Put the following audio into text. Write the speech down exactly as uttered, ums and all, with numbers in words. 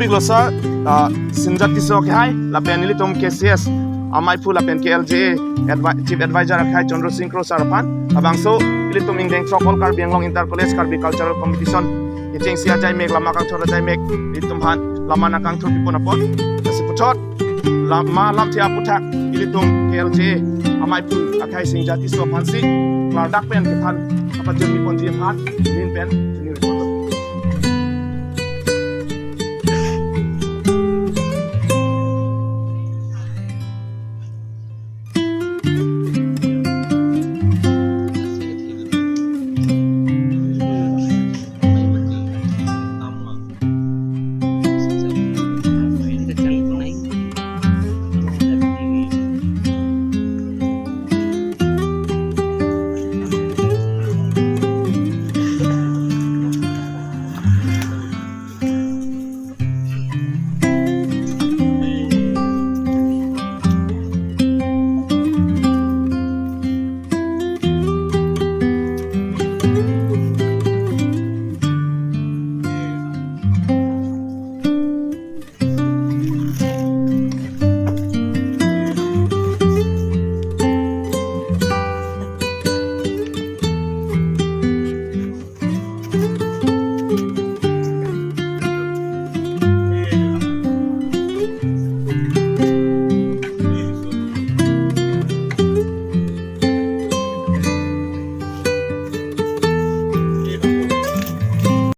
Klo sir, uh, Singjatiso akhai, lapen ilitum K C S amaiphu lapen K L J A advi- Chief Advisor akhai Chandra Singh Kro sir aphan, labangso ilitum ingdeng throk All Karbi Anglong Inter College Karbi Cultural Competition kechengsi ajaimek, lama kangthur ajaimek ilitum aphan lama nangkangthur pipon apot, lasi puthot lama lamthe aputhak ilitum K L J A amaiphu akhai Singjatiso aphansi klardak pen kethan apajirmi ponji aphan nin pen